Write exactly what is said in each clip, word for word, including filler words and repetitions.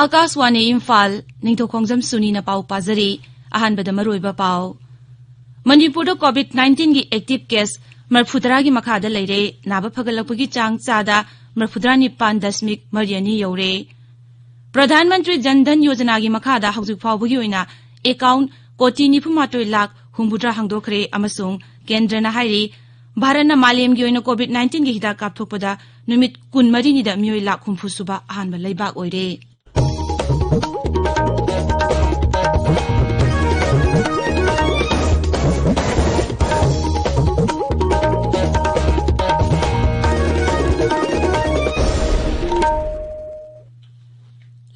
ꯑꯥꯀꯥꯁꯋꯥꯅꯤ ꯏꯝꯐꯥꯜ, ꯅꯤꯡꯊꯧꯈꯣꯡꯖꯝ ꯁꯨꯅꯤꯅ ꯄꯥꯎ ꯄꯥꯖꯔꯤ꯫ ꯑꯍꯥꯟꯕꯗ ꯃꯔꯨꯑꯣꯏꯕ ꯄꯥꯎ꯫ ꯃꯅꯤꯄꯨꯔꯗ ꯀꯣꯚꯤꯗ ꯅꯥꯏꯟꯇꯤꯟꯒꯤ ꯑꯦꯛꯇꯤꯚ ꯀꯦꯁ ꯃꯔꯐꯨꯇꯔꯥꯒꯤ ꯃꯈꯥꯗ ꯂꯩꯔꯦ꯫ ꯅꯥꯕ ꯐꯒꯠꯂꯛꯄꯒꯤ ꯆꯥꯡ ꯆꯥꯗ ꯃꯔꯐꯨꯇꯔꯥ ꯅꯤꯄꯥꯟ ꯗꯁꯃꯤꯛ ꯃꯔꯤ ꯑꯅꯤ ꯌꯧꯔꯦ꯫ ꯄ꯭ꯔꯙꯥꯟ ꯃꯟꯇ꯭ꯔꯤ ꯖꯟ ꯙꯟ ꯌꯣꯖꯅꯥꯒꯤ ꯃꯈꯥꯗ ꯍꯧꯖꯤꯛ ꯐꯥꯎꯕꯒꯤ ꯑꯣꯏꯅ ꯑꯦꯀꯥꯎꯟ ꯀꯣꯇꯤ ꯅꯤꯐꯨꯃꯥꯊꯣꯏ ꯂꯥꯈ ꯍꯨꯝꯐꯨꯇꯔꯥ ꯍꯥꯡꯗꯣꯛꯈ꯭ꯔꯦ ꯑꯃꯁꯨꯡ ꯀꯦꯟꯗ꯭ꯔꯅ ꯍꯥꯏꯔꯤ, ꯚꯥꯔꯠꯅ ꯃꯥꯂꯦꯝꯒꯤ ꯑꯣꯏꯅ ꯀꯣꯚꯤꯗ ꯅꯥꯏꯟꯇꯤꯟꯒꯤ ꯍꯤꯗꯥꯛ ꯀꯥꯞꯊꯣꯛꯄꯗ ꯅꯨꯃꯤꯠ ꯀꯨꯟꯃꯔꯤꯅꯤꯗ ꯃꯤꯑꯣꯏ ꯂꯥꯈ ꯍꯨꯝꯐꯨ ꯁꯨꯕ ꯑꯍꯥꯟꯕ ꯂꯩꯕꯥꯛ ꯑꯣꯏꯔꯦ꯫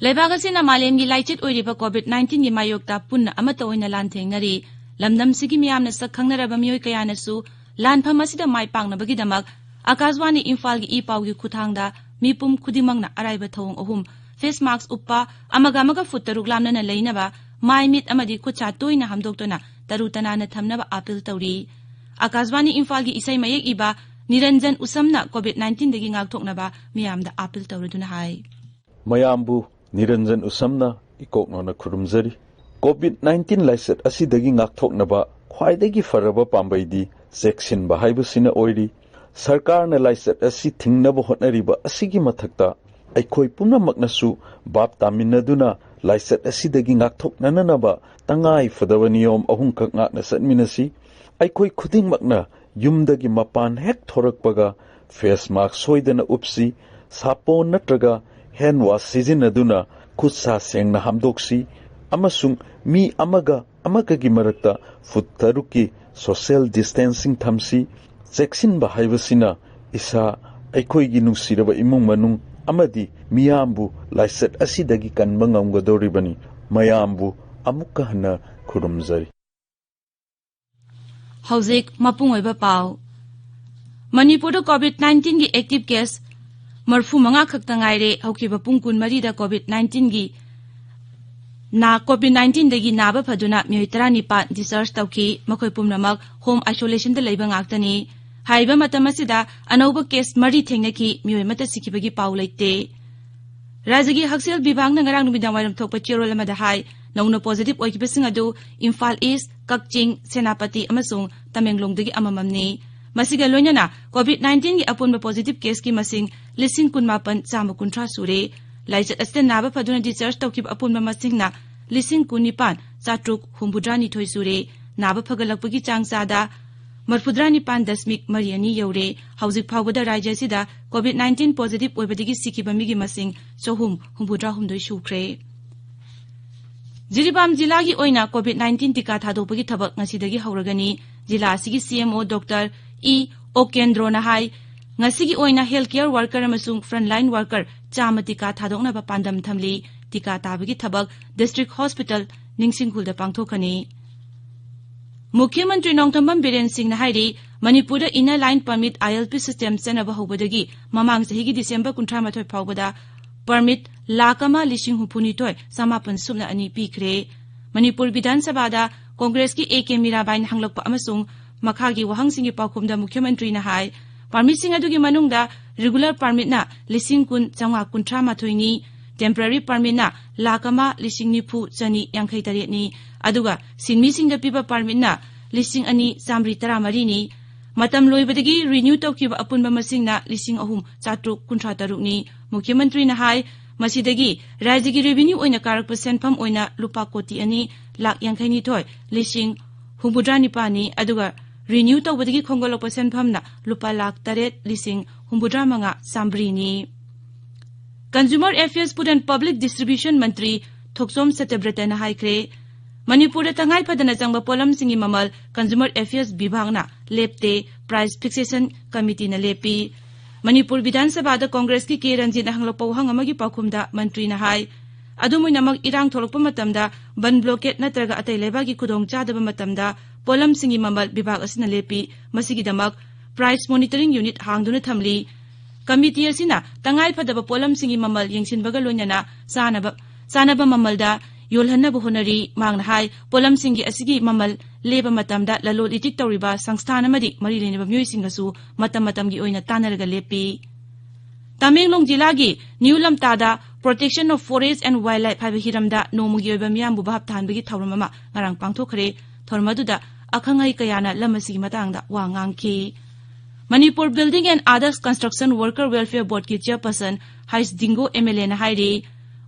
ꯂꯩꯕꯥꯛ ꯑꯁꯤꯅ ꯃꯥꯂꯦꯝꯒꯤ ꯂꯥꯏꯆꯠ ꯑꯣꯏꯔꯤꯕ ꯀꯣꯚꯤꯗ ꯅꯥꯏꯟꯇꯤꯟꯒꯤ ꯃꯥꯌꯣꯛꯇ ꯄꯨꯟꯅ ꯑꯃꯠꯇ ꯑꯣꯏꯅ ꯂꯥꯟꯊꯦꯡꯅꯔꯤ꯫ ꯂꯝꯗꯝꯁꯤꯒꯤ ꯃꯤꯌꯥꯝꯅ ꯁꯛ ꯈꯪꯅꯔꯕ ꯃꯤꯑꯣꯏ ꯀꯌꯥꯅꯁꯨ ꯂꯥꯟꯐꯝ ꯑꯁꯤꯗ ꯃꯥꯏ ꯄꯥꯛꯅꯕꯒꯤꯗꯃꯛ ꯑꯀꯥꯁꯕꯥꯅꯤ ꯏꯝꯐꯥꯜꯒꯤ ꯏ ꯄꯥꯎꯒꯤ ꯈꯨꯠꯊꯥꯡꯗ ꯃꯤꯄꯨꯝ ꯈꯨꯗꯤꯡꯃꯛꯅ ꯑꯔꯥꯏꯕ ꯊꯧꯑꯣꯡ ꯑꯍꯨꯝ: ꯐꯦꯁ ꯃꯥꯁꯛ ꯎꯞꯄ, ꯑꯃꯒ ꯑꯃꯒ ꯐꯨꯠ ꯇꯔꯨꯛ ꯂꯥꯞꯅꯅ ꯂꯩꯅꯕ, ꯃꯥꯏ ꯃꯤꯠ ꯑꯃꯗꯤ ꯈꯨꯠꯁꯥ ꯇꯣꯏꯅ ꯍꯥꯝꯗꯣꯛꯇꯨꯅ ꯇꯔꯨ ꯇꯅꯥꯟꯅ ꯊꯝꯅꯕ ꯑꯥꯄꯤꯜ ꯇꯧꯔꯤ꯫ ꯑꯀꯥꯁꯕꯥꯅꯤ ꯏꯝꯐꯥꯜꯒꯤ ꯏꯁꯩ ꯃꯌꯦꯛ ꯏꯕ ꯅꯤꯔꯟꯖꯟ ꯎꯁꯝꯅ ꯀꯣꯚꯤꯗ ꯅꯥꯏꯟꯇꯤꯟꯗꯒꯤ ꯉꯥꯛꯊꯣꯛꯅꯕ ꯃꯤꯌꯥꯝꯗ ꯑꯥꯄꯤꯜ ꯇꯧꯔꯗꯨꯅ ꯍꯥꯏ꯫ ꯃꯌꯥꯝꯕꯨ ꯅꯤꯔꯟꯖꯟ ꯎꯁꯝꯅ ꯏꯀꯣꯛꯅꯣꯅ ꯈꯨꯔꯨꯝꯖꯔꯤ꯫ ꯀꯣꯚꯤꯗ ꯅꯥꯏꯟꯇꯤꯟ ꯂꯥꯏꯆꯠ ꯑꯁꯤꯗꯒꯤ ꯉꯥꯛꯊꯣꯛꯅꯕ ꯈ꯭ꯋꯥꯏꯗꯒꯤ ꯐꯔꯕ ꯄꯥꯝꯕꯩꯗꯤ ꯆꯦꯛꯁꯤꯟꯕ ꯍꯥꯏꯕꯁꯤꯅ ꯑꯣꯏꯔꯤ꯫ ꯁꯔꯀꯥꯔꯅ ꯂꯥꯏꯆꯠ ꯑꯁꯤ ꯊꯤꯡꯅꯕ ꯍꯣꯠꯅꯔꯤꯕ ꯑꯁꯤꯒꯤ ꯃꯊꯛꯇ, ꯑꯩꯈꯣꯏ ꯄꯨꯝꯅꯃꯛꯅꯁꯨ ꯚꯥꯞ ꯇꯥꯃꯤꯟꯅꯗꯨꯅ ꯂꯥꯏꯆꯠ ꯑꯁꯤꯗꯒꯤ ꯉꯥꯛꯊꯣꯛꯅꯅꯕ ꯇꯉꯥꯏ ꯐꯗꯕ ꯅꯤꯌꯣꯝ ꯑꯍꯨꯝꯈꯛ ꯉꯥꯛꯅ ꯆꯠꯃꯤꯟꯅꯁꯤ꯫ ꯑꯩꯈꯣꯏ ꯈꯨꯗꯤꯡꯃꯛꯅ ꯌꯨꯝꯗꯒꯤ ꯃꯄꯥꯟ ꯍꯦꯛ ꯊꯣꯔꯛꯄꯒ ꯐꯦꯁ ꯃꯥꯁꯛ ꯁꯣꯏꯗꯅ ꯎꯞꯁꯤ, ꯁꯥꯄꯣꯟ ꯅꯠꯇ꯭ꯔꯒ ꯍꯦꯟ ꯋꯥꯁ ꯁꯤꯖꯤꯟꯅꯗꯨꯅ ꯈꯨꯠ ꯁꯥ ꯁꯦꯡꯅ ꯍꯥꯝꯗꯣꯛꯁꯤ ꯑꯃꯁꯨꯡ ꯃꯤ ꯑꯃꯒ ꯑꯃꯒꯒꯤ ꯃꯔꯛꯇ ꯐꯨꯠ ꯇꯔꯨꯛꯀꯤ ꯁꯣꯁꯤꯌꯦꯜ ꯗꯤꯁꯇꯦꯟꯁꯤꯡ ꯊꯝꯁꯤ꯫ ꯆꯦꯛꯁꯤꯟꯕ ꯍꯥꯏꯕꯁꯤꯅ ꯏꯁꯥ, ꯑꯩꯈꯣꯏꯒꯤ ꯅꯨꯡꯁꯤꯔꯕ ꯏꯃꯨꯡ ꯃꯅꯨꯡ ꯑꯃꯗꯤ ꯃꯤꯌꯥꯝꯕꯨ ꯂꯥꯏꯆꯠ ꯑꯁꯤꯗꯒꯤ ꯀꯟꯕ ꯉꯝꯒꯗꯧꯔꯤꯕꯅꯤ꯫ ꯃꯌꯥꯝꯕꯨ ꯑꯃꯨꯛꯀ ꯍꯟꯅ ꯈꯨꯔꯨꯝꯖꯔꯤ꯫ ꯍꯧꯖꯤꯛ ꯃꯄꯨꯡ ꯑꯣꯏꯕ ꯄꯥꯎ꯫ ꯃꯅꯤꯄꯨꯔꯗ ꯀꯣꯚꯤꯗ ꯅꯥꯏꯟꯇꯤꯟꯒꯤ ꯑꯦꯛꯇꯤꯚ ꯀꯦꯁ ꯃꯔꯐꯨ ꯃꯉꯥ ꯈꯛꯇ ꯉꯥꯏꯔꯦ꯫ ꯍꯧꯈꯤꯕ ꯄꯨꯡ ꯀꯨꯟꯃꯔꯤꯗ ꯀꯣꯚꯤꯗ ꯅꯥꯏꯟꯇꯤꯟꯒꯤ ꯅꯥ ꯀꯣꯚꯤꯗ ꯅꯥꯏꯟꯇꯤꯟꯗꯒꯤ ꯅꯥꯕ ꯐꯗꯨꯅ ꯃꯤꯑꯣꯏ ꯇꯔꯥꯅꯤꯄꯥꯟ discharge ꯇꯧꯈꯤ꯫ ꯃꯈꯣꯏ ꯄꯨꯝꯅꯃꯛ home isolationꯗ ꯂꯩꯕ ꯉꯥꯛꯇꯅꯤ꯫ ꯍꯥꯏꯔꯤꯕ ꯃꯇꯝ ꯑꯁꯤꯗ ꯑꯅꯧꯕ case ꯃꯔꯤ ꯊꯦꯡꯅꯈꯤ꯫ ꯃꯤꯑꯣꯏ ꯑꯃꯠꯇ ꯁꯤꯈꯤꯕꯒꯤ ꯄꯥꯎ ꯂꯩꯇꯦ꯫ ꯔꯥꯖ꯭ꯌꯒꯤ ꯍꯛꯁꯦꯜ ꯕꯤꯚꯥꯒꯅ ꯉꯔꯥꯡ ꯅꯨꯃꯤꯗꯥꯡ ꯋꯥꯏꯔꯝ ꯊꯣꯛꯄ ꯆꯦꯔꯣꯜ ꯑꯃꯗ ꯍꯥꯏ, ꯅꯧꯅ positive ꯑꯣꯏꯈꯤꯕꯁꯤꯡ ꯑꯗꯨ ꯏꯝꯐꯥꯜ ꯏꯁ꯭ꯠ, ꯀꯛꯆꯤꯡ, ꯁꯦꯅꯥꯄꯇꯤ ꯑꯃꯁꯨꯡ ꯇꯃꯦꯡꯂꯣꯡꯗꯒꯤ ꯑꯃꯃꯝꯅꯤ꯫ ꯃꯁꯤꯒ ꯂꯣꯏꯅꯅ ꯀꯣꯚꯤꯗ ꯅꯥꯏꯟꯇꯤꯟꯒꯤ ꯑꯄꯨꯟꯕ positive caseꯀꯤ ꯃꯁꯤꯡ ꯂꯤꯁꯤꯡ ꯀꯨꯟꯃꯥꯄꯟ ꯆꯥꯝꯃ ꯀꯨꯟꯊ꯭ꯔꯥ ꯁꯨꯔꯦ꯫ ꯂꯥꯏꯆꯠ ꯑꯁꯤꯗ ꯅꯥꯕ ꯐꯗꯨꯅ discharge ꯇꯧꯈꯤꯕ ꯑꯄꯨꯟꯕ ꯃꯁꯤꯡꯅ ꯂꯤꯁꯤꯡ ꯀꯨꯟꯅꯤꯄꯥꯟ ꯆꯥꯇ꯭ꯔꯨꯛ ꯍꯨꯝꯐꯨꯇꯔꯥꯅꯤꯊꯣꯏ ꯁꯨꯔꯦ꯫ ꯅꯥꯕ ꯐꯒꯠꯂꯛꯄꯒꯤ ꯆꯥꯡ ꯆꯥꯗ ꯃꯔꯐꯨꯇꯔꯥꯅꯤꯄꯥꯟ ꯗꯁꯃꯤꯛ ꯃꯔꯤ ꯑꯅꯤ ꯌꯧꯔꯦ꯫ ꯍꯧꯖꯤꯛ ꯐꯥꯎꯕꯗ ꯔꯥꯖ꯭ꯌ ꯑꯁꯤꯗ ꯀꯣꯚꯤꯗ ꯅꯥꯏꯟꯇꯤꯟ positive ꯑꯣꯏꯕꯗꯒꯤ ꯁꯤꯈꯤꯕ ꯃꯤꯒꯤ ꯃꯁꯤꯡ ꯆꯍꯨꯝ ꯍꯨꯝꯐꯨꯇꯔꯥꯍꯨꯝꯗꯣꯏ ꯁꯨꯈ꯭ꯔꯦ꯫ ꯖꯤꯔꯤꯕꯥꯝ ꯖꯤꯂꯥꯒꯤ ꯑꯣꯏꯅ ꯀꯣꯚꯤꯗ ꯅꯥꯏꯟꯇꯤꯟ ꯇꯤꯀꯥ ꯊꯥꯗꯣꯛꯄꯒꯤ ꯊꯕꯛ ꯉꯁꯤꯗꯒꯤ ꯍꯧꯔꯒꯅꯤ꯫ ꯖꯤꯂꯥ ꯑꯁꯤꯒꯤ ꯁꯤ ꯑꯦꯝ ꯑꯣ ꯗꯣꯛꯇꯔ ꯏ ꯑꯣꯀꯦꯟꯗ꯭ꯔꯣꯅ ꯍꯥꯏ, ꯉꯁꯤꯒꯤ ꯑꯣꯏꯅ health care worker ꯑꯃꯁꯨꯡ frontline worker ꯆꯥꯝꯃ ꯇꯤꯀꯥ ꯊꯥꯗꯣꯛꯅꯕ ꯄꯥꯟꯗꯝ ꯊꯝꯂꯤ꯫ ꯇꯤꯀꯥ ꯇꯥꯕꯒꯤ ꯊꯕꯛ district hospital ꯅꯤꯡꯁꯤꯡꯈꯨꯜꯗ ꯄꯥꯡꯊꯣꯛꯀꯅꯤ꯫ ꯃꯨꯈ꯭ꯌ ꯃꯟꯇ꯭ꯔꯤ ꯅꯣꯡꯊꯣꯝꯕꯝ ꯕꯤꯔꯦꯟ ꯁꯤꯡꯅ ꯍꯥꯏꯔꯤ, ꯃꯅꯤꯄꯨꯔꯗ Inner Line Permit, I L P system ꯆꯠꯅꯕ ꯍꯧꯕꯗꯒꯤ ꯃꯃꯥꯡ ꯆꯍꯤꯒꯤ ꯗꯤꯁꯦꯝꯕꯔ ꯀꯨꯟꯊ꯭ꯔꯥ ꯃꯥꯊꯣꯏ ꯐꯥꯎꯕꯗ permit ꯂꯥꯈ ꯑꯃ ꯂꯤꯁꯤꯡ ꯍꯨꯝꯐꯨꯅꯤꯊꯣꯏ ꯆꯃꯥꯄꯟ ꯁꯨꯞꯅ ꯑꯅꯤ ꯄꯤꯈ꯭ꯔꯦ꯫ ꯃꯅꯤꯄꯨꯔ ꯕꯤꯙꯥꯟ ꯁꯚꯥꯗ ꯀꯣꯡꯒ꯭ꯔꯦꯁꯀꯤ ꯑꯦ ꯀꯦ ꯃꯤꯔꯥꯕꯥꯏꯅ ꯍꯪꯂꯛꯄ ꯑꯃꯁꯨꯡ ꯃꯈꯥꯒꯤ ꯋꯥꯍꯪꯁꯤꯡꯒꯤ ꯄꯥꯎꯈꯨꯝꯗ ꯃꯨꯈ꯭ꯌ ꯃꯟꯇ꯭ꯔꯤꯅ ꯍꯥꯏ, permitꯁꯤꯡ ꯑꯗꯨꯒꯤ ꯃꯅꯨꯡꯗ regular permitꯅ ꯂꯤꯁꯤꯡ ꯀꯨꯟ ꯆꯥꯝꯃꯉꯥ ꯀꯨꯟꯊ꯭ꯔꯥ ꯃꯥꯊꯣꯏꯅꯤ, temporary permitꯅ ꯂꯥꯈ ꯑꯃ ꯂꯤꯁꯤꯡ ꯅꯤꯐꯨ ꯆꯅꯤ ꯌꯥꯡꯈꯩ ꯇꯔꯦꯠꯅꯤ, ꯑꯗꯨꯒ ꯁꯤꯟꯃꯤꯁꯤꯡꯗ ꯄꯤꯕ permitꯅ ꯂꯤꯁꯤꯡ ꯑꯅꯤ ꯆꯥꯝꯃꯔꯤ ꯇꯔꯥ ꯃꯔꯤꯅꯤ꯫ ꯃꯇꯝ ꯂꯣꯏꯕꯗꯒꯤ renew ꯇꯧꯈꯤꯕ ꯑꯄꯨꯟꯕ ꯃꯁꯤꯡꯅ ꯂꯤꯁꯤꯡ ꯑꯍꯨꯝ ꯆꯥꯇ꯭ꯔꯨꯛ ꯀꯨꯟꯊ꯭ꯔꯥ ꯇꯔꯨꯛꯅꯤ꯫ ꯃꯨꯈ꯭ꯌ ꯃꯟꯇ꯭ꯔꯤꯅ ꯍꯥꯏ, ꯃꯁꯤꯗꯒꯤ ꯔꯥꯖ꯭ꯌꯒꯤ revenue ꯑꯣꯏꯅ ꯀꯥꯔꯛꯄ ꯁꯦꯟꯐꯝ ꯑꯣꯏꯅ ꯂꯨꯄꯥ ꯀꯣꯇꯤ ꯑꯅꯤ ꯂꯥꯈ ꯌꯥꯡꯈꯩ ꯅꯤꯊꯣꯏ ꯂꯤꯁꯤꯡ ꯍꯨꯝꯐꯨꯇꯔꯥ ꯅꯤꯄꯥꯟꯅꯤ, ꯑꯗꯨꯒ renew ꯇꯧꯕꯗꯒꯤ ꯈꯣꯝꯒꯠꯂꯛꯄ ꯁꯦꯟꯐꯝꯅ ꯂꯨꯄꯥ ꯂꯥꯈ ꯇꯔꯦꯠ ꯂꯤꯁꯤꯡ ꯍꯨꯝꯐꯨꯇꯔꯥ ꯃꯉꯥ ꯆꯥꯝꯃꯔꯤꯅꯤ꯫ Consumer Affairs, Food and Public Distribution ꯃꯟꯇ꯭ꯔꯤ ꯊꯣꯛꯆꯣꯝ ꯁꯇ꯭ꯌꯕ꯭ꯔꯇꯅ ꯍꯥꯏꯈ꯭ꯔꯦ, ꯃꯅꯤꯄꯨꯔꯗ ꯇꯉꯥꯏ ꯐꯗꯅ ꯆꯪꯕ ꯄꯣꯠꯂꯝꯁꯤꯡꯒꯤ ꯃꯃꯜ Consumer Affairs ꯕꯤꯚꯥꯒꯅ ꯂꯦꯞꯇꯦ, price fixation committeeꯅ ꯂꯦꯞꯄꯤ꯫ Manipur ꯕꯤꯙꯥꯟ ꯁꯚꯥꯗ ꯀꯣꯡꯒ꯭ꯔꯦꯁꯀꯤ ꯀꯦ ꯔꯟꯖꯤꯠꯅ ꯍꯪꯂꯛꯄ ꯋꯥꯍꯪ ꯑꯃꯒꯤ ꯄꯥꯎꯈꯨꯝꯗ ꯃꯟꯇ꯭ꯔꯤꯅ ꯍꯥꯏ, ꯑꯗꯨꯝ ꯑꯣꯏꯅꯃꯛ ꯏꯔꯥꯡ ꯊꯣꯛꯂꯛꯄ ꯃꯇꯝꯗ, ꯕꯟ blockade ꯅꯠꯇ꯭ꯔꯒ ꯑꯇꯩ ꯂꯩꯕꯥꯛꯀꯤ ꯈꯨꯗꯣꯡꯆꯥꯗꯕ ꯃꯇꯝꯗ ꯄꯣꯠꯂꯝꯁꯤꯡꯒꯤ ꯃꯃꯜ ꯕꯤꯚꯥꯒ ꯑꯁꯤꯅ ꯂꯦꯞꯄꯤ꯫ ꯃꯁꯤꯒꯤꯗꯃꯛ price monitoring unit ꯍꯥꯡꯗꯨꯅ ꯊꯝꯂꯤ꯫ Committee ꯑꯁꯤꯅ ꯇꯉꯥꯏ ꯐꯗꯕ ꯄꯣꯠꯂꯝꯁꯤꯡꯒꯤ ꯃꯃꯜ ꯌꯦꯡꯁꯤꯟꯕꯒ ꯂꯣꯏꯅꯅ ꯆꯥꯅꯕ, ꯆꯥꯅꯕ ꯃꯃꯜꯗ ꯌꯣꯜꯍꯟꯅꯕ ꯍꯣꯠꯅꯔꯤ꯫ ꯃꯍꯥꯛꯅ ꯍꯥꯏ, ꯄꯣꯠꯂꯝꯁꯤꯡꯒꯤ ꯑꯁꯤꯒꯤ ꯃꯃꯜ ꯂꯦꯞꯄ ꯃꯇꯝꯗ ꯂꯂꯣꯟ ꯏꯇꯤꯛ ꯇꯧꯔꯤꯕ ꯁꯪꯁꯊꯥꯟ ꯑꯃꯗꯤ ꯃꯔꯤ ꯂꯩꯅꯕ ꯃꯤꯑꯣꯏꯁꯤꯡꯒꯁꯨ ꯃꯇꯝ ꯃꯇꯝꯒꯤ ꯑꯣꯏꯅ ꯇꯥꯟꯅꯔꯒ ꯂꯦꯞꯄꯤ꯫ ꯇꯃꯦꯡꯂꯣꯡ ꯖꯤꯂꯥꯒꯤ new ꯂꯝꯇꯥꯗ Protection of Forest and Wildlife ꯍꯥꯏꯕ ꯍꯤꯔꯝꯗ ꯅꯣꯡꯃꯒꯤ ꯑꯣꯏꯕ ꯃꯤꯌꯥꯝꯕꯨ ꯚꯥꯞ ꯇꯥꯍꯟꯕꯒꯤ ꯊꯧꯔꯝ ꯑꯃ ꯉꯔꯥꯡ ꯄꯥꯡꯊꯣꯛꯈ꯭ꯔꯦ꯫ ꯊꯧꯔꯝ ꯑꯗꯨꯗ ꯑꯈꯪ ꯑꯍꯩ ꯀꯌꯥꯅ ꯂꯝ ꯑꯁꯤꯒꯤ ꯃꯇꯥꯡꯗ ꯋꯥ ꯉꯥꯡꯈꯤ꯫ Manipur Building and Others Construction Worker Welfare Boardꯀꯤ chairperson ꯍꯩꯁꯗꯤꯡꯒꯣ MLAꯅ ꯍꯥꯏꯔꯤ,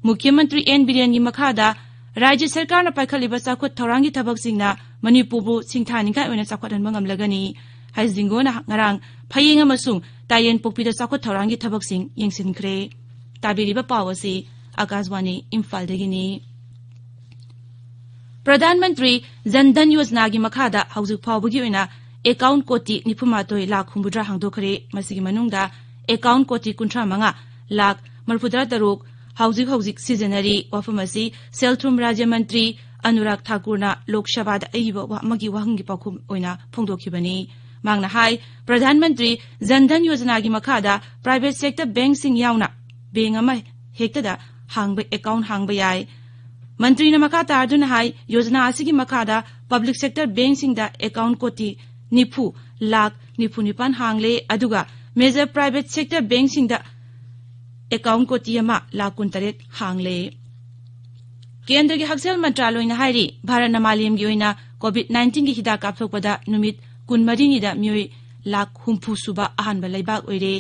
ꯃꯨꯈ꯭ꯌ ꯃꯟꯇ꯭ꯔꯤ ꯑꯦꯟ ꯕꯤꯔꯦꯟꯒꯤ ꯃꯈꯥꯗ ꯔꯥꯖ꯭ꯌ ꯁꯔꯀꯥꯔꯅ ꯄꯥꯏꯈꯠꯂꯤꯕ ꯆꯥꯎꯈꯠ ꯊꯧꯔꯥꯡꯒꯤ ꯊꯕꯛꯁꯤꯡꯅ ꯃꯅꯤꯄꯨꯔꯕꯨ ꯁꯤꯡꯊꯥꯅꯤꯡꯉꯥꯏ ꯑꯣꯏꯅ ꯆꯥꯎꯈꯠꯍꯟꯕ ꯉꯝꯂꯒꯅꯤ꯫ ꯍꯩꯁꯗꯤꯡꯒꯣꯅ ꯉꯔꯥꯡ ꯐꯌꯦꯡ ꯑꯃꯁꯨꯡ ꯇꯥꯌꯦꯟꯄꯣꯛꯄꯤꯗ ꯆꯥꯎꯈꯠ ꯊꯧꯔꯥꯡꯒꯤ ꯊꯕꯛꯁꯤꯡ ꯌꯦꯡꯁꯤꯟꯈ꯭ꯔꯦ꯫ ꯇꯥꯕꯤꯔꯤꯕ ꯄꯥꯎ ꯑꯁꯤ ꯑꯀꯥꯁꯕꯥꯅꯤ ꯏꯝꯐꯥꯜꯗꯒꯤꯅꯤ꯫ ꯄ꯭ꯔꯙꯥꯟ ꯃꯟꯇ꯭ꯔꯤ ꯖꯟ ꯙꯟ ꯌꯣꯖꯅꯥꯒꯤ ꯃꯈꯥꯗ ꯍꯧꯖꯤꯛ ꯐꯥꯎꯕꯒꯤ ꯑꯣꯏꯅ account ꯀꯣꯇꯤ ꯅꯤꯐꯨ ꯃꯥꯊꯣꯏ ꯂꯥꯈ ꯍꯨꯝꯐꯨꯇꯔꯥ ꯍꯥꯡꯗꯣꯛꯈ꯭ꯔꯦ꯫ ꯃꯁꯤꯒꯤ ꯃꯅꯨꯡꯗ account ꯀꯣꯇꯤ ꯀꯨꯟꯊ꯭ꯔꯥ ꯃꯉꯥ ꯂꯥꯈ ꯃꯔꯤꯐꯨꯇꯔꯥ ꯇꯔꯨꯛ ꯍꯧꯖꯤꯛ ꯍꯧꯖꯤꯛ ꯁꯤꯖꯤꯟꯅꯔꯤ꯫ ꯋꯥꯐꯝ ꯑꯁꯤ ꯁꯦꯜ ꯊꯨꯝ ꯔꯥꯖ꯭ꯌ ꯃꯟꯇ꯭ꯔꯤ ꯑꯅꯨꯔꯥꯒ ꯊꯥꯀꯨꯔꯅ ꯂꯣꯛ ꯁꯚꯥꯗ ꯑꯏꯕ ꯋꯥ-, ꯑꯃꯒꯤ ꯋꯥꯍꯪꯒꯤ ꯄꯥꯎꯈꯨꯝ ꯑꯣꯏꯅ ꯐꯣꯡꯗꯣꯛꯈꯤꯕꯅꯤ꯫ ꯃꯍꯥꯛꯅ ꯍꯥꯏ, ꯄ꯭ꯔꯙꯥꯟ ꯃꯟꯇ꯭ꯔꯤ ꯖꯟ ꯙꯟ ꯌꯣꯖꯅꯥꯒꯤ ꯃꯈꯥꯗ private sector bankꯁꯤꯡ ꯌꯥꯎꯅ bank ꯑꯃ ꯍꯦꯛꯇꯗ ꯍꯥꯡꯕ, account ꯍꯥꯡꯕ ꯌꯥꯏ꯫ ꯃꯟꯇ꯭ꯔꯤꯅ ꯃꯈꯥ ꯇꯥꯗꯨꯅ ꯍꯥꯏ, ꯌꯣꯖꯅꯥ ꯑꯁꯤꯒꯤ ꯃꯈꯥꯗ public sector bankꯁꯤꯡꯗ account ꯀꯣꯇꯤ ꯅꯤꯐꯨ ꯂꯥꯈ ꯅꯤꯐꯨ ꯅꯤꯄꯥꯟ ꯍꯥꯡꯂꯦ, ꯑꯗꯨꯒ major private sector bankꯁꯤꯡꯗ account ꯀꯣꯇꯤ ꯑꯃ ꯂꯥꯈ ꯀꯨꯟꯇꯔꯦꯠ ꯍꯥꯡꯂꯦ꯫ ꯀꯦꯟꯗ꯭ꯔꯒꯤ ꯍꯛꯁꯦꯜ ꯃꯟꯇ꯭ꯔꯥꯂꯣꯏꯅ ꯍꯥꯏꯔꯤ, ꯚꯥꯔꯠꯅ ꯃꯥꯂꯦꯝꯒꯤ ꯑꯣꯏꯅ COVID nineteenꯒꯤ ꯍꯤꯗꯥꯛ ꯀꯥꯞꯊꯣꯛꯄꯗ ꯅꯨꯃꯤꯠ ꯀꯨꯟꯃꯔꯤꯅꯤꯗ ꯃꯤꯑꯣꯏ ꯂꯥꯈ ꯍꯨꯝꯐꯨ ꯁꯨꯕ ꯑꯍꯥꯟꯕ ꯂꯩꯕꯥꯛ ꯑꯣꯏꯔꯦ꯫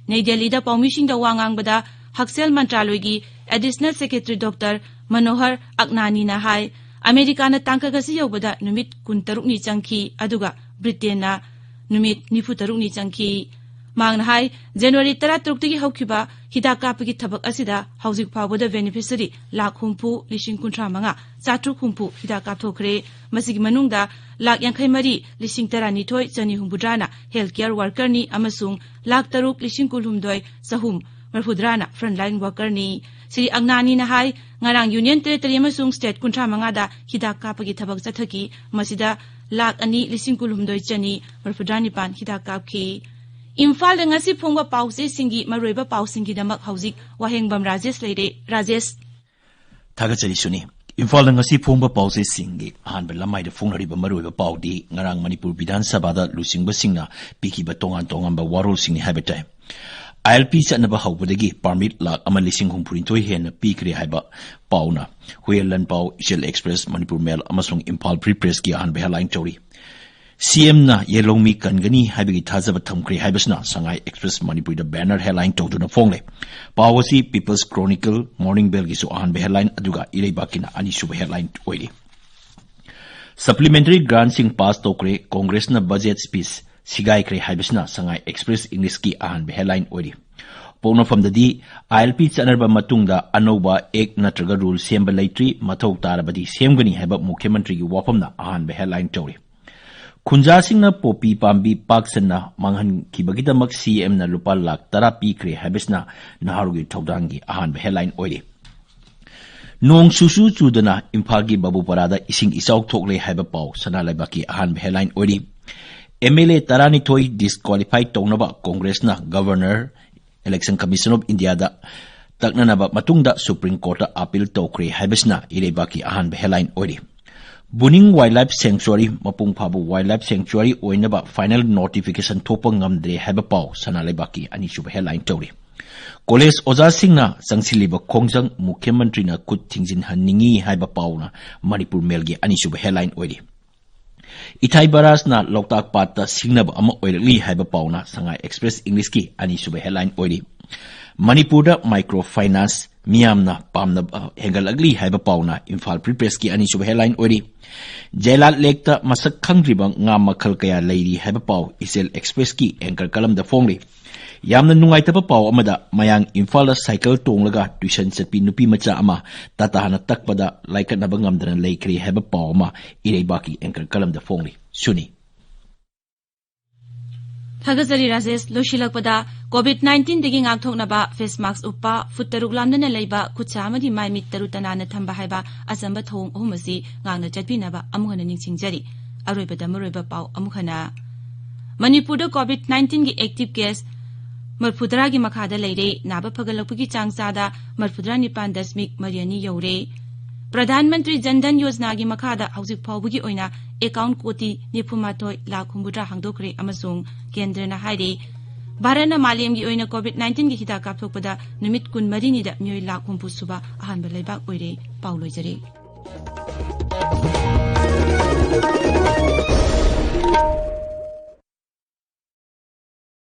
ꯅꯩ ꯗꯦꯜꯂꯤꯗ ꯄꯥꯎꯃꯤꯁꯤꯡꯗ ꯋꯥ ꯉꯥꯡꯕꯗ ꯍꯛꯁꯦꯜ ꯃꯟꯇ꯭ꯔꯥꯂꯣꯏꯒꯤ Additional Secretary Doctor ꯃꯅꯣꯍꯔ ꯑꯒꯅꯥꯅꯤꯅ ꯍꯥꯏ, ꯑꯃꯦꯔꯤꯀꯥꯅ ꯇꯥꯡꯀꯛ ꯑꯁꯤ ꯌꯧꯕꯗ ꯅꯨꯃꯤꯠ ꯀꯨꯟꯇꯔꯨꯛꯅꯤ ꯆꯪꯈꯤ, ꯑꯗꯨꯒ ꯕ꯭ꯔꯤꯇꯦꯟꯅ ꯅꯨꯃꯤꯠ ꯅꯤꯐꯨꯇꯔꯨꯛꯅꯤ ꯆꯪꯈꯤ꯫ ꯃꯍꯥꯛꯅ ꯍꯥꯏ, ꯖꯅꯋꯥꯔꯤ ꯇꯔꯥꯇꯔꯨꯛꯇꯒꯤ ꯍꯧꯈꯤꯕ ꯍꯤꯗꯥꯛ ꯀꯥꯞꯄꯒꯤ ꯊꯕꯛ ꯑꯁꯤꯗ ꯍꯧꯖꯤꯛ ꯐꯥꯎꯕꯗ beneficiary ꯂꯥꯈ ꯍꯨꯝꯐꯨ ꯂꯤꯁꯤꯡ ꯀꯨꯟꯊ꯭ꯔꯥ ꯃꯉꯥ ꯆꯥꯇ꯭ꯔꯨꯛ ꯍꯨꯝꯐꯨ ꯍꯤꯗꯥꯛ ꯀꯥꯞꯊꯣꯛꯈ꯭ꯔꯦ꯫ ꯃꯁꯤꯒꯤ ꯃꯅꯨꯡꯗ ꯂꯥꯈ ꯌꯥꯡꯈꯩ ꯃꯔꯤ ꯂꯤꯁꯤꯡ ꯇꯔꯥꯅꯤꯊꯣꯏ ꯆꯅꯤ ꯍꯨꯝꯐꯨꯇꯔꯥꯅ health care workerꯅꯤ ꯑꯃꯁꯨꯡ ꯂꯥꯈ ꯇꯔꯨꯛ ꯂꯤꯁꯤꯡ ꯀꯨꯟꯍꯨꯝꯗꯣꯏ ꯆꯍꯨꯝ ꯃꯔꯤꯐꯨꯇꯔꯥꯅ frontline workerꯅꯤ꯫ ꯁ꯭ꯔꯤ ꯑꯒꯅꯥꯅꯤꯅ ꯍꯥꯏ, ꯉꯔꯥꯡ Union Territory ꯑꯃꯁꯨꯡ state ꯀꯨꯟꯊ꯭ꯔꯥ ꯃꯉꯥꯗ ꯍꯤꯗꯥꯛ ꯀꯥꯞꯄꯒꯤ ꯊꯕꯛ ꯆꯠꯊꯈꯤ꯫ ꯃꯁꯤꯗ ꯂꯥꯈ ꯑꯅꯤ ꯂꯤꯁꯤꯡ ꯀꯨꯟꯍꯨꯝꯗꯣꯏ ꯆꯅꯤ ꯃꯔꯤꯐꯨꯇꯔꯥ ꯅꯤꯄꯥꯟ ꯍꯤꯗꯥꯛ ꯀꯥꯞꯈꯤ꯫ ꯏꯝꯐꯥꯜꯗ ꯉꯁꯤ ꯐꯣꯡꯕ ꯄꯥꯎꯆꯦꯁꯤꯡꯒꯤ ꯃꯔꯨꯑꯣꯏꯕ ꯄꯥꯎꯁꯤꯡꯒꯤꯗꯃꯛ ꯍꯧꯖꯤꯛ ꯋꯥꯍꯦꯡꯕꯝ ꯔꯥꯖꯦꯁ ꯂꯩꯔꯦ꯫ ꯔꯥꯖꯦꯁ꯫ ꯊꯥꯒꯠꯆꯔꯤ ꯁꯨꯅꯤ꯫ ꯏꯝꯐꯥꯜꯗ ꯉꯁꯤ ꯐꯣꯡꯕ ꯄꯥꯎꯆꯦꯁꯤꯡꯒꯤ ꯑꯍꯥꯟꯕ ꯂꯃꯥꯏꯗ ꯐꯣꯡꯅꯔꯤꯕ ꯃꯔꯨꯑꯣꯏꯕ ꯄꯥꯎꯗꯤ ꯉꯔꯥꯡ ꯃꯅꯤꯄꯨꯔ ꯕꯤꯙꯥꯟ ꯁꯚꯥꯗ ꯂꯨꯆꯤꯡꯕꯁꯤꯡꯅ ꯄꯤꯈꯤꯕ ꯇꯣꯉꯥꯟ ꯇꯣꯉꯥꯟꯕ ꯋꯥꯔꯣꯜꯁꯤꯡꯅꯤ ꯍꯥꯏꯕ ꯇꯥꯏ꯫ ILP ꯆꯠꯅꯕ ꯍꯧꯕꯗꯒꯤ ꯄꯥꯔꯃꯤꯠ ꯂꯥꯈ ꯑꯃ ꯂꯤꯁꯤꯡ ꯍꯨꯝꯐꯨꯅꯤꯊꯣꯏ ꯍꯦꯟꯅ ꯄꯤꯈ꯭ꯔꯦ ꯍꯥꯏꯕ ꯄꯥꯎꯅ ꯍꯨꯌꯦꯟ ꯂꯟꯄꯥꯎ, ꯏꯆꯦꯜ ꯑꯦꯛꯁꯄ꯭ꯔꯦꯁ, ꯃꯅꯤꯄꯨꯔ ꯃꯦꯜ ꯑꯃꯁꯨꯡ ꯏꯝꯐꯥꯜ ꯐ꯭ꯔꯤ ꯄ꯭ꯔꯦꯁꯀꯤ ꯑꯍꯥꯟꯕ ꯍꯦꯗꯂꯥꯏꯟ ꯇꯧꯔꯤ꯫ CMꯅ ꯌꯦꯜꯍꯧꯃꯤ ꯀꯟꯒꯅꯤ ꯍꯥꯏꯕꯒꯤ ꯊꯥꯖꯕ ꯊꯝꯈ꯭ꯔꯦ ꯍꯥꯏꯕꯁꯤꯅ ꯁꯉꯥꯏ ꯑꯦꯛꯁꯄ꯭ꯔꯦꯁ ꯃꯅꯤꯄꯨꯔꯤꯗ ꯕꯦꯅꯔ ꯍꯦꯗꯂꯥꯏꯟ ꯇꯧꯗꯨꯅ ꯐꯣꯡꯂꯦ꯫ ꯄꯥꯎ ꯑꯁꯤ ꯄꯤꯄꯜꯁ ꯀ꯭ꯔꯣꯅꯤꯀꯜ, ꯃꯣꯔꯅꯤꯡ ꯕꯦꯜꯒꯤꯁꯨ ꯑꯍꯥꯟꯕ ꯍꯦꯗꯂꯥꯏꯟ, ꯑꯗꯨꯒ ꯏꯔꯩꯕꯥꯛꯀꯤꯅ ꯑꯅꯤꯁꯨꯕ ꯍꯦꯗꯂꯥꯏꯟ ꯑꯣꯏꯔꯤ꯫ ꯁꯄ꯭ꯂꯤꯃꯦꯟꯇꯔꯤ ꯒ꯭ꯔꯥꯟꯁꯤꯡ ꯄꯥꯁ ꯇꯧꯈ꯭ꯔꯦ, ꯀꯣꯡꯒ꯭ꯔꯦꯁꯅ ꯕꯖꯦꯠ ꯁ꯭ꯄꯤꯆ ꯁꯤꯒꯥꯏꯈ꯭ꯔꯦ ꯍꯥꯏꯕꯁꯤꯅ ꯁꯉꯥꯏ ꯑꯦꯛꯁꯄ꯭ꯔꯦꯁ ꯏꯪꯂꯤꯁꯀꯤ ꯑꯍꯥꯟꯕ ꯍꯦꯗꯂꯥꯏꯟ ꯑꯣꯏꯔꯤ꯫ ꯄꯣꯛꯅꯐꯝꯗꯗꯤ ILP ꯆꯠꯅꯔꯕ ꯃꯇꯨꯡꯗ ꯑꯅꯧꯕ ꯑꯦꯛ ꯅꯠꯇ꯭ꯔꯒ ꯔꯨꯜ ꯁꯦꯝꯕ ꯂꯩꯇ꯭ꯔꯤ, ꯃꯊꯧ ꯇꯥꯔꯕꯗꯤ ꯁꯦꯝꯒꯅꯤ ꯍꯥꯏꯕ ꯃꯨꯈ꯭ꯌ ꯃꯟꯇ꯭ꯔꯤꯒꯤ ꯋꯥꯐꯝꯅ ꯑꯍꯥꯟꯕ ꯍꯦꯗꯂꯥꯏꯟ ꯇꯧꯔꯤ꯫ ꯈꯨꯟꯖꯥꯁꯤꯡꯅ ꯄꯣꯄꯤ ꯄꯥꯝꯕꯤ ꯄꯥꯛ ꯁꯟꯅ ꯃꯥꯡꯍꯟꯈꯤꯕꯒꯤꯗꯃꯛ CMꯅ ꯂꯨꯄꯥ ꯂꯥꯈ ꯇꯔꯥ ꯄꯤꯈ꯭ꯔꯦ ꯍꯥꯏꯕꯁꯤꯅ ꯅꯍꯥꯔꯣꯜꯒꯤ ꯊꯧꯗꯥꯡꯒꯤ ꯑꯍꯥꯟꯕ ꯍꯦꯗꯂꯥꯏꯟ ꯑꯣꯏꯔꯤ꯫ ꯅꯣꯡ ꯁꯨꯁꯨ ꯆꯨꯗꯅ ꯏꯝꯐꯥꯜꯒꯤ ꯕꯥꯕꯨꯄꯥꯔꯥꯗ ꯏꯁꯤꯡ ꯏꯆꯥꯎ ꯊꯣꯛꯂꯦ ꯍꯥꯏꯕ ꯄꯥꯎ ꯁꯅꯥ ꯂꯩꯕꯥꯛꯀꯤ ꯑꯍꯥꯟꯕ ꯍꯦꯗꯂꯥꯏꯟ ꯑꯣꯏꯔꯤ꯫ MLA ꯇꯔꯥꯅꯤꯊꯣꯏ ꯗꯤꯁꯀ꯭ꯋꯥꯂꯤꯐꯥꯏ ꯇꯧꯅꯕ ꯀꯣꯡꯒ꯭ꯔꯦꯁꯅ ꯒꯚꯔꯅꯔ, ꯏꯂꯦꯛꯁꯟ ꯀꯃꯤꯁꯟ ꯑꯣꯐ ꯏꯟꯗꯤꯌꯥꯗ ꯇꯛꯅꯅꯕ ꯃꯇꯨꯡꯗ ꯁꯨꯄ꯭ꯔꯤꯝ ꯀꯣꯔꯠꯇ ꯑꯥꯄꯤꯜ ꯇꯧꯈ꯭ꯔꯦ ꯍꯥꯏꯕꯁꯤꯅ ꯏꯔꯩꯕꯥꯛꯀꯤ ꯑꯍꯥꯟꯕ ꯍꯦꯗꯂꯥꯏꯟ ꯑꯣꯏꯔꯤ꯫ ꯕꯨꯅꯤꯡ ꯋꯥꯏꯜꯗ ꯂꯥꯏꯐ ꯁꯦꯡꯆꯨꯋꯥꯔꯤ, ꯃꯄꯨꯡ ꯐꯥꯕ ꯋꯥꯏꯜꯗ ꯂꯥꯏꯐ ꯁꯦꯡꯆꯨꯋꯥꯔꯤ ꯑꯣꯏꯅꯕ ꯐꯥꯏꯅꯦꯜ ꯅꯣꯇꯤꯐꯤꯀꯦꯁꯟ ꯊꯣꯛꯄ ꯉꯝꯗ꯭ꯔꯦ ꯍꯥꯏꯕ ꯄꯥꯎ ꯁꯅꯥ ꯂꯩꯕꯥꯛꯀꯤ ꯑꯅꯤꯁꯨꯕ ꯍꯦꯗꯂꯥꯏꯟ ꯇꯧꯔꯤ꯫ ꯀꯣꯂꯦꯖ ꯑꯣꯖꯥꯁꯤꯡꯅ ꯆꯪꯁꯤꯜꯂꯤꯕ ꯈꯣꯡꯖꯪ ꯃꯨꯈ꯭ꯌ ꯃꯟꯇ꯭ꯔꯤꯅ ꯈꯨꯠ ꯊꯤꯡꯖꯤꯟꯍꯟꯅꯤꯡꯏ ꯍꯥꯏꯕ ꯄꯥꯎꯅ ꯃꯅꯤꯄꯨꯔ ꯃꯦꯜꯒꯤ ꯑꯅꯤꯁꯨꯕ ꯍꯦꯗꯂꯥꯏꯟ ꯑꯣꯏꯔꯤ꯫ ꯏꯊꯥꯏ ꯕꯔꯥꯖꯅ ꯂꯣꯛꯇꯥꯛ ꯄꯥꯠꯇ ꯁꯤꯡꯅꯕ ꯑꯃ ꯑꯣꯏꯔꯛꯂꯤ ꯍꯥꯏꯕ ꯄꯥꯎꯅ ꯁꯉꯥꯏ ꯑꯦꯛꯁꯄ꯭ꯔꯦꯁ ꯏꯪꯂꯤꯁꯀꯤ ꯑꯅꯤꯁꯨꯕ ꯍꯦꯗꯂꯥꯏꯟ ꯑꯣꯏꯔꯤ꯫ ꯃꯅꯤꯄꯨꯔꯗ ꯃꯥꯏꯀ꯭ꯔꯣ ꯐꯥꯏꯅꯥꯟꯁ ꯃꯤꯌꯥꯝꯅ ꯄꯥꯝꯅꯕ ꯍꯦꯟꯒꯠꯂꯛꯂꯤ ꯍꯥꯏꯕ ꯄꯥꯎꯅ ꯏꯝꯐꯥꯜ ꯐ꯭ꯔꯤ ꯄ꯭ꯔꯦꯁꯀꯤ ꯑꯅꯤꯁꯨꯕ ꯍꯦꯗꯂꯥꯏꯟ ꯑꯣꯏꯔꯤ꯫ ꯖꯦꯂꯥꯠ ꯂꯦꯛꯇ ꯃꯁꯛ ꯈꯪꯗ꯭ꯔꯤꯕ ꯉꯥ ꯃꯈꯜ ꯀꯌꯥ ꯂꯩꯔꯤ ꯍꯥꯏꯕ ꯄꯥꯎ ꯏꯆꯦꯜ ꯑꯦꯛꯁꯄ꯭ꯔꯦꯁꯀꯤ ꯑꯦꯡꯀꯔ ꯀꯂꯝꯗ ꯐꯣꯡꯂꯤ꯫ ꯌꯥꯝꯅ ꯅꯨꯡꯉꯥꯏꯇꯕ ꯄꯥꯎ ꯑꯃꯗ, ꯃꯌꯥꯡ ꯏꯝꯐꯥꯜꯗ ꯁꯥꯏꯀꯜ ꯇꯣꯡꯂꯒ ꯇ꯭ꯌꯨꯁꯟ ꯆꯠꯄꯤ ꯅꯨꯄꯤ ꯃꯆꯥ ꯑꯃ ꯇꯥꯇꯥꯅ ꯇꯛꯄꯗ ꯂꯥꯏꯀꯠꯅꯕ ꯉꯝꯗꯅ ꯂꯩꯈ꯭ꯔꯦ ꯍꯥꯏꯕ ꯄꯥꯎ ꯑꯃ ꯏꯔꯩꯕꯥꯛꯀꯤ ꯑꯦꯡꯀꯔ ꯀꯂꯝꯗ ꯐꯣꯡꯂꯤ꯫ ꯁꯨꯅꯤ꯫ ꯊꯥꯒꯠꯆꯔꯤ ꯔꯥꯖꯦꯁ꯫ ꯂꯣꯏꯁꯤꯜꯂꯛꯄꯗ, ꯀꯣꯚꯤꯗ ꯅꯥꯏꯟꯇꯤꯟꯗꯒꯤ ꯉꯥꯛꯊꯣꯛꯅꯕ ꯐꯦꯁ ꯃꯥꯛꯁ ꯎꯞꯄ, ꯐꯨꯠ ꯇꯔꯨꯛ ꯂꯥꯝꯗꯅ ꯂꯩꯕ, ꯈꯨꯠꯁꯥ ꯑꯃꯗꯤ ꯃꯥꯏ ꯃꯤꯠ ꯇꯔꯨ ꯇꯅꯥꯟꯅ ꯊꯝꯕ ꯍꯥꯏꯕ ꯑꯆꯝꯕ ꯊꯧꯑꯣꯡ ꯑꯍꯨꯝ ꯑꯁꯤ ꯉꯥꯛꯅ ꯆꯠꯄꯤꯅꯕ ꯑꯃꯨꯛ ꯍꯟꯅ ꯅꯤꯡꯁꯤꯡꯖꯔꯤ꯫ ꯑꯔꯣꯏꯕꯗ ꯃꯔꯨꯑꯣꯏꯕ ꯄꯥꯎ ꯑꯃꯨꯛ ꯍꯟꯅ꯫ ꯃꯅꯤꯄꯨꯔꯗ ꯀꯣꯚꯤꯗ ꯅꯥꯏꯟꯇꯤꯟꯒꯤ ꯑꯦꯛꯇꯤꯚ ꯀꯦꯁ ꯃꯔꯐꯨꯇꯔꯥꯒꯤ ꯃꯈꯥꯗ ꯂꯩꯔꯦ꯫ ꯅꯥꯕ ꯐꯒꯠꯂꯛꯄꯒꯤ ꯆꯥꯡ ꯆꯥꯗ ꯃꯔꯐꯨꯇꯔꯥ ꯅꯤꯄꯥꯟ ꯗꯁꯃꯤꯛ ꯃꯔꯤ ꯑꯅꯤ ꯌꯧꯔꯦ꯫ ꯄ꯭ꯔꯙꯥꯟ ꯃꯟꯇ꯭ꯔꯤ ꯖꯟ ꯙꯟ ꯌꯣꯖꯅꯥꯒꯤ ꯃꯈꯥꯗ ꯍꯧꯖꯤꯛ ꯐꯥꯎꯕꯒꯤ ꯑꯣꯏꯅ ꯑꯦꯀꯥꯎꯟ ꯀꯣꯇꯤ ꯅꯤꯐꯨ ꯃꯥꯊꯣꯏ ꯂꯥꯈ ꯍꯨꯝꯐꯨꯇꯔꯥ ꯍꯥꯡꯗꯣꯛꯈ꯭ꯔꯦ ꯑꯃꯁꯨꯡ ꯀꯦꯟꯗ꯭ꯔꯅ ꯍꯥꯏꯔꯤ, ꯚꯥꯔꯠꯅ ꯃꯥꯂꯦꯝꯒꯤ ꯑꯣꯏꯅ ꯀꯣꯚꯤꯗ ꯅꯥꯏꯟꯇꯤꯟꯒꯤ ꯍꯤꯗꯥꯛ ꯀꯥꯞꯊꯣꯛꯄꯗ ꯅꯨꯃꯤꯠ ꯀꯨꯟꯃꯔꯤꯅꯤꯗ ꯃꯤꯑꯣꯏ ꯂꯥꯈ ꯍꯨꯝꯐꯨ ꯁꯨꯕ ꯑꯍꯥꯟꯕ ꯂꯩꯕꯥꯛ ꯑꯣꯏꯔꯦ꯫ ꯄꯥꯎ ꯂꯣꯏꯖꯔꯦ꯫